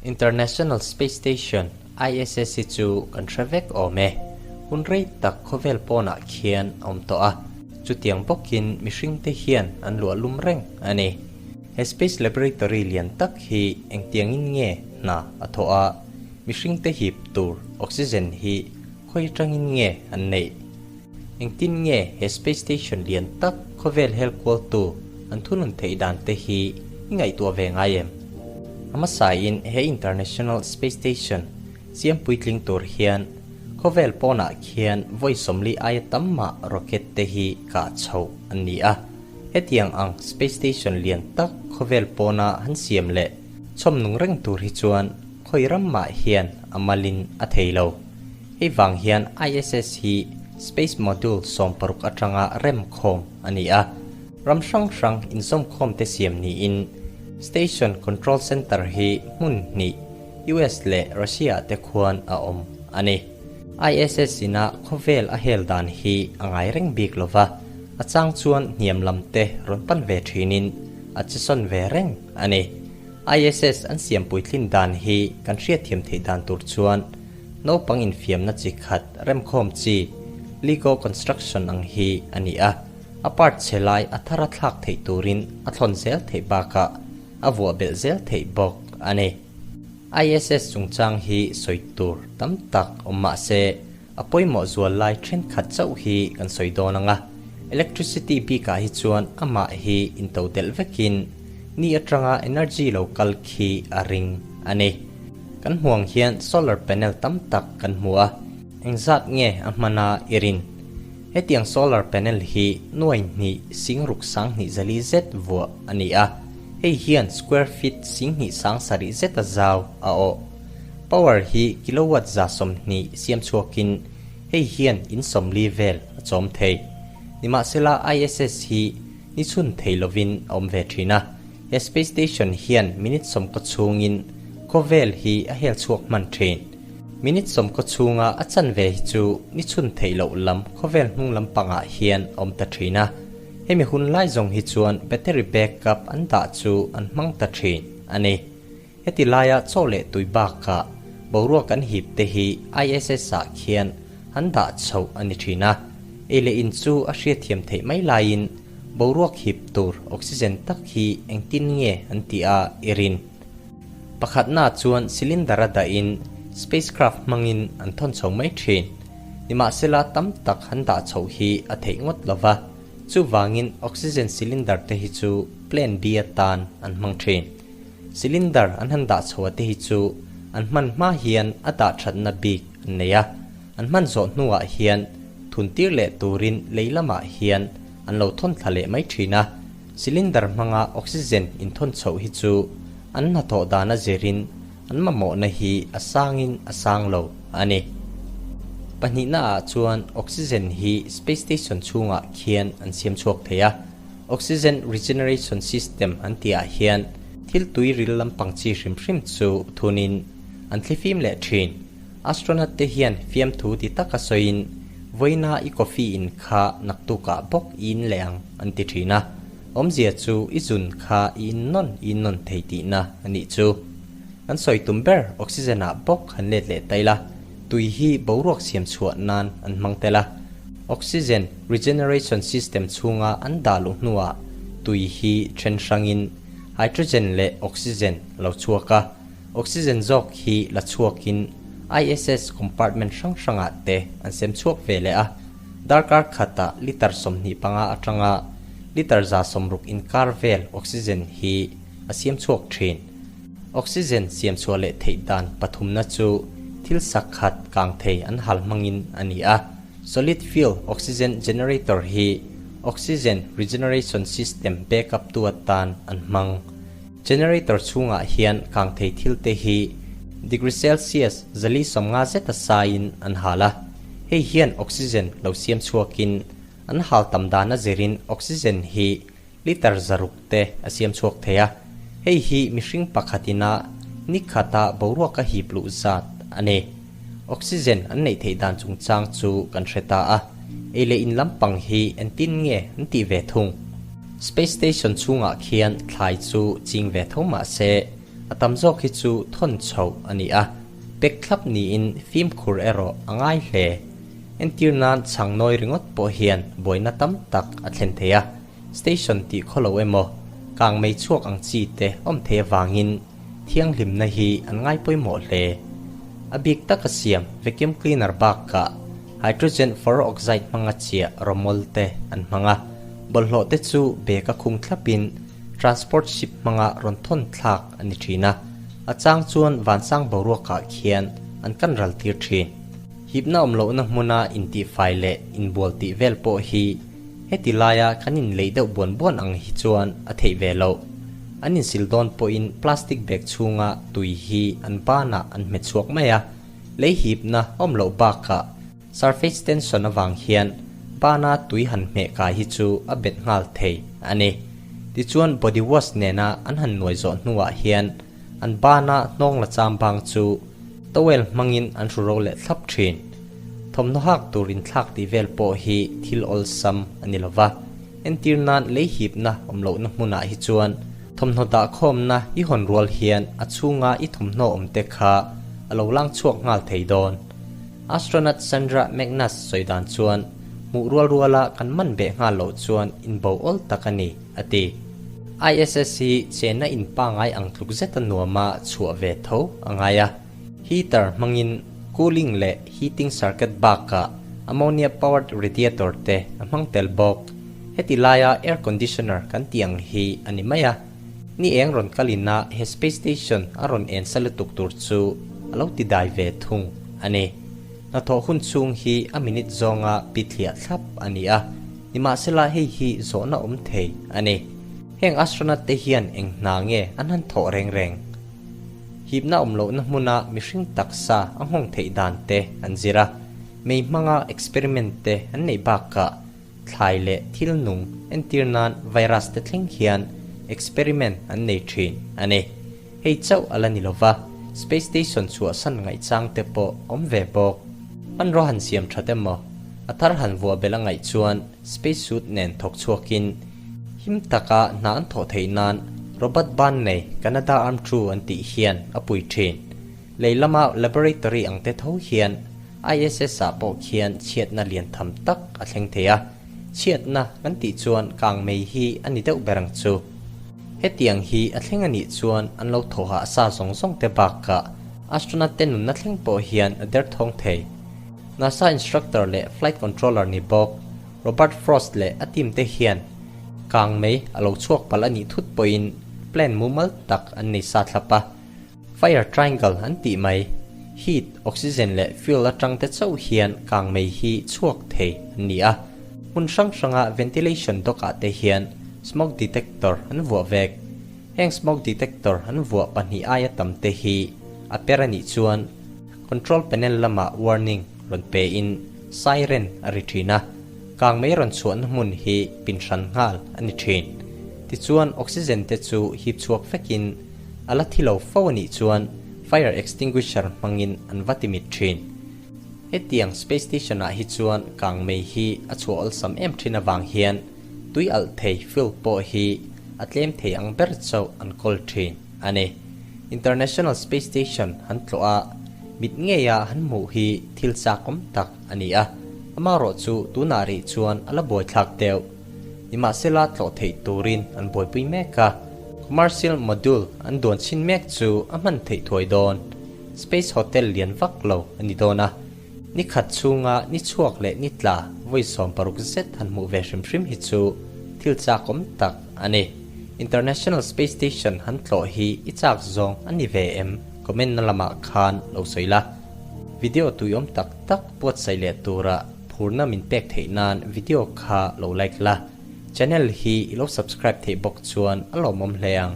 International Space Station, ISS, hi chu kan hre vek awm e. Hun rei tak khawvel pawnah khian a awm tawh a, chutiang bawkin mihringte hian an luah lum reng a ni. He Space Laboratory lian tak hi engtiangin nge hna a thawh a, mihringte hip tur oxygen hi khawi atangin nge an neih? Engtin nge he Space Station lian tak khawvel hel kualtu an thunun theih dan te hi i ngaihtuah ve ngai em? A hmasain he International Space Station siam puitling tur hian khawvel pawnah khian vawi 40 aia tam mah rocket te hi kah chhoh an ni a. Hetiang ang Space Station lian tak khawvel pawna han siam leh chhawm nung reng tur hi chuan khawi ram mah hian a malin a thei lo. Hei vang hian ISS hi Space Module 16 atanga rem khawm a ni a, ram hrang hrang inzawmkhawmte siam niin Station Control Center hi hmun hnih US leh Russia te khuan a awm a ni. ISS ina khawvel a hel dan hi a ngai reng bik lova, a chang chuan hniam lam te rawn pan ve thinin a che sawn ve reng a ni. ISS an siam puitlin dan hi kan hriatthiam theih dan tur chuan naupang infiamna chi khat remkhawm chi Lego construction ang hi a ni a, a part chhe lai a thar a thlak theih turin a thlawn zel theih bakah a vuah belh zel theih bawk a ni. ISS chungchang hi sawi tur tam tak awm mah se, a pawimawh zual lai thenkhat chauh hi kan sawi dawn ang a, electricity bikah hi chuan amah hi into delh vekin ni atanga energy lo kal khi a ring a ni. Kan hmuang hian solar panel tam tak kan hmu a, engzat nge a hmana i rin? Hetiang solar panel hi nuai hnih singruk sanghnih zali zet vuah a ni a, hei hian square feet singhnih sang sarih zeta zau a awh. Power hi kilowatt 120 siam chhuakin hei hian in 40 vel a chawm thei. Nimahsela ISS hi ni chhun thei lovin a awm ve thin a, he space station hian minute 10 chhungin khawvel hi a hel chhuak hman thin. Minute 10 chhunga a chanve hi chu ni chhun theih loh lam khawvel hnung lampangah hian a awm ta thin a, hemi hun lai zawng hi chuan battery backup an dah chu an hmang ta thin a ni. Heti laia chaw leh tui bakah boruak an hip te hi ISS ah khian an dah chhoh a ni thin a, ei leh in chu a hriatthiam theih mai laiin boruak hip tur oxygen tak hi engtin nge an tih a i rin? Pakhatna chuan cylinder a dahin spacecraft hmangin an thawn chho mai thin. Nimahsela tam tak han dah chhoh hi a theih ngawt lova, chuvangin oxygen cylinder te hi chu plan B atan an hmang thin. Cylinder an han dah chho a te hi chu an hman hma hian a dah thatna bik an nei a, an hman zawh hnuah hian thun tir leh turin lei lamah hian an lo thawn thla leh mai thin a. Cylinder hmanga oxygen inthawn chhoh hi chu an hnathawh dan a zirin an mamawhna hi a sangin a sang lo a ni. Pahnihna ah chuan oxygen hi space station chhungah khian an siam chhuak thei a, oxygen regeneration system an tihah hian thil tui ril lampang chi hrim hrim chu thunin an thlifim leh thin. Astronaut te hian fiamthu ti taka sawiin vawiina i coffee in kha naktukah bawk i in leh ang an ti thin a, awmzia chu i zun kha i in nawn i in nawn thei tihna a nih chu. Kan sawi tum ber oxygen ah bawk han let leh ta ila, tui hi boruak siam chhuah nan an hmang tel a, oxygen regeneration system chhunga an dah luh hnuah tui hi then hrangin hydrogen leh oxygen a lo chhuak a, Oxygen zawk hi la chhuakin ISS compartment hrang hrangah te an sem chhuak ve leh a, darkar khatah litre 25 atanga litre 160 inkar vel oxygen hi a siam chhuak thin. Oxygen siam chhuah leh theih dan pathumna chu thil sakhat kang thei an hal hmangin a ni a, solid fuel oxygen generator hi oxygen regeneration system backup tu atan an hmang. Generator chhungah hian kang thei thil te hi degree Celsius 450 zeta saiin an hal a, hei hian oxygen lo siam chhuakin an hal tam dan a zirin oxygen hi litre 600 te a siam chhuak thei a, hei hi mihring pakhatina ni khata boruak a hip luh zat a ni. Oxygen an neih theih dan chungchang chu kan hre ta a, ei leh in lampang hi entin nge an tih ve thung? Space station chhungah khian thlai chu ching ve tho mah se, A tam zawk hi chu thawn chhoh a ni a, pek thlap niin fimkhur erawh a ngai hle. Entir nan chhang nawi ringawt pawh hian buaina tam tak a thlen thei a, station tih khaw lo emaw, kang mei chhuak ang chi te awm thei avangin thianghlimna hi an ngai pawimawh hle. A bik taka siam vacuum cleaner bakah hydrogen peroxide hmanga chiah rawmawl te an hmang a, bawlhhlawh te chu bag a khung thlapin transport ship hmanga rawn thawn thlak a ni thin a, a chang chuan vansang boruakah khian an kan ral tir thin. Hipna awm lohna hmuna intihfai leh inbual tih vel pawh hi heti laia kan inleih deuh buan buan ang hi chuan a theih ve loh. An insil dawn pawhin plastic bag chhunga tui hi an banah an hmet chhuak mai a, lei hipna awm loh bakah surface tension avang hian bana tui han hmeh kai hi chu a bet nghal thei a ni. Tichuan body wash nena an han nuai zawh hnuah hian an bana hnawng la cham bang chu towel hmangin an hru ro leh thlap thin. Thawmhnaw hak tur inthlak tih vel pawh hi thil awlsam a ni lova, entir nan lei hipna awm lohna hmunah hi chuan thawmhnaw dahkhawmna i hawn rual hian a chhunga i thawmhnaw awm te kha a lo lang chhuak nghal thei dawn. Astronaut Sandra Magnus sawi dan chuan hmuh rual ruala kan man beh nghal loh chuan inbo awl tak a ni, a ti. ISS hi chenna in pangai ang tluk zeta nuama chhuah ve tho a ngai a. Heater hmangin cooling leh heating circuit bakah ammonia powered radiator te a hmang tel bawk. Heti laia air conditioner kan tih ang hi a ni mai a. Ni eng rawn kalina he space station a rawn en sa lutuk tur chu a lo ti dai ve thung a ni. Hnathawh hun chhung hi a minute zawnga pitthliah thlap a ni a, nimahsela hei hi zawhna awm thei a ni. Heng astronaut te hian eng hna nge an han thawh reng reng? Hipna awm lohna hmuna mihring taksa a nghawng theih dan te an zir a, mei hmanga experiment te an neih bakah thlai leh thil nung entir nan virus te thleng hian experiment an nei thin a ni. Hei chauh a la ni lova, space station chhuahsan ngaihchang te pawh awm ve bawk. Hmanraw han siam that emaw, a thar han vuah belh a ngaih chuan space suit nen thawk chhuakin him taka hna an thawh theih nan robot ban nei Canada Arm Crew an tih hian a pui thin. Lei lama laboratory ang te tho hian ISS ah pawh khian chhiatna lian tham tak a thleng thei a, chhiatna kan tih chuan kang mei hi a ni deuh ber ang chu. Hetiang hi a thleng a nih chuan an lo thawhah sa zawng zawng te bakah astronaut te nunna thleng pawh hian a derthawng thei. NASA instructor leh flight controller ni bawk Robert Frost leh a team te hian kang mei a lo chhuak palh a nih thut pawhin plan mumal tak an nei sa thlap a. Fire triangle an tih mai, heat, oxygen leh fuel atang te chauh hian kang mei hi chhuak thei an ni a. Hmun hrang hranga ventilation dock ah te hian smoke detector an vuah vek. Heng smoke detector an vuah pahnih aia tam te hi a per a nih chuan control panel lamah warning rawn pe in siren a ri thin a, kang mei rawn chhuahna hmun hi pin hran nghal a ni thin. Tichuan oxygen te chu hip chhuak vekin A la thi lo fo a nih chuan fire extinguisher hmangin an va ti mit thin. Hetiang space station ah hi chuan kang mei hi a chhuah awlsam em thin avang hian tui alh thei fuel pawh hi a tlem thei ang ber chauh an kawl thin a ni. International Space Station han tlawh a, mit ngeia han hmuh hi thil chakawm tak a ni a, amaherawh chu tunah rih chuan a la buaithlak deuh. Nimahsela tlawh theih turin an buaipui mek a, commercial module an duan chhin mek chu a hman theih thuai dawn. Space hotel lian vak lo a ni dawn a, ni khat chhunga ni chhuak leh ni tla vawi 60 zet han hmuh ve hrim hrim hi chu thil chakawm tak a ni. International Space Station han tlawh hi i chak zawng a ni ve em? Comment na lamah khan lo sawi la. Video tuiawm tak tak buatsaih leh tura Phurna min pek theih nan video kha lo like la, channel hi i lo subscribe theih bawk chuan a lawmawm hle ang.